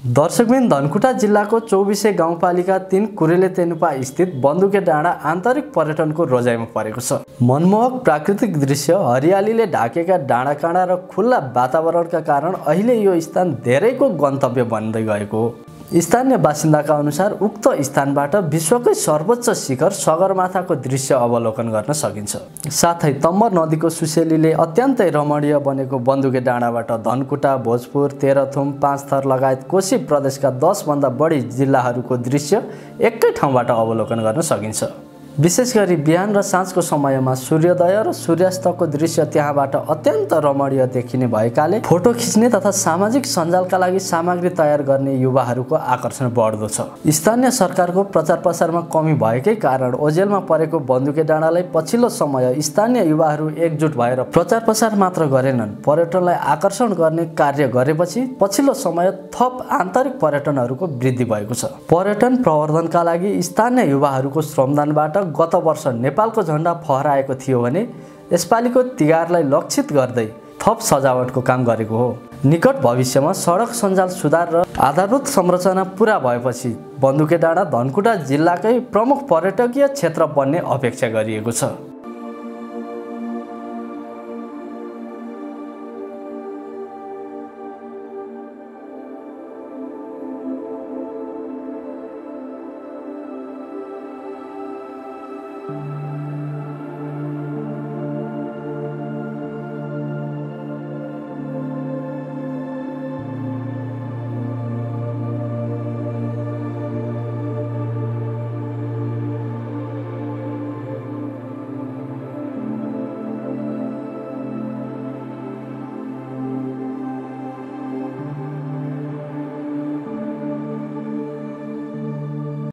दर्शकबिन धनकुटा जिल्लाको 24 गाउँपालिका 3 कुरेले तेनुपा स्थित बन्दुके डाँडा आन्तरिक पर्यटनको रोजाइमा परेको छ। मनमोहक प्राकृतिक दृश्य, हरियालीले ढाकेका डाँडाकाँडा र खुल्ला वातावरणका कारण अहिले यो स्थान धेरैको गन्तव्य बन्दै गएको हो। स्थानीय बासिन्दाका अनुसार उक्त स्थानबाट विश्वकै सर्वोच्च शिखर सगरमाथाको दृश्य अवलोकन गर्न सकिन्छ। साथै तम्बर नदीको सुसेलीले अत्यन्तै रमणीय बनेको बन्दुके डाँडाबाट धनकुटा, भोजपुर, तेह्रथुम, पाँचथर लगायत कोशी प्रदेशका 10 भन्दा बढी जिल्लाहरूको दृश्य एकै ठाउँबाट अवलोकन गर्न सकिन्छ। विशेष गरी बिहान र साँझको समयमा सूर्योदय र सूर्यास्तको दृश्य त्यहाँबाट अत्यन्त रमणीय देखिने भएकाले फोटो खिच्ने तथा सामाजिक सञ्जालका लागि सामग्री तयार गर्ने युवाहरूको आकर्षण बढ्दो छ। स्थानीय सरकारको प्रचार प्रसारमा कमी भएकै कारण ओझेलमा परेको बन्दुके डाँडालाई पछिल्लो समय स्थानीय युवाहरू एकजुट भएर प्रचार प्रसार मात्र गरेनन्, पर्यटनलाई आकर्षण गर्ने कार्य गरेपछि पछिल्लो समय थप आन्तरिक पर्यटनहरूको वृद्धि भएको छ। पर्यटन प्रवर्धनका लागि स्थानीय युवाहरूको श्रमदानबाट गत वर्ष नेपालको झण्डा फहराएको थियो भने यसपालिको तिहारलाई लक्षित गर्दै थप सजावटको काम गरेको हो। निकट भविष्यमा सडक सञ्जाल सुधार र आधारभूत संरचना पूरा भएपछि बन्दुके डाँडा धनकुटा जिल्लाकै प्रमुख पर्यटकीय क्षेत्र बन्ने अपेक्षा गरिएको छ।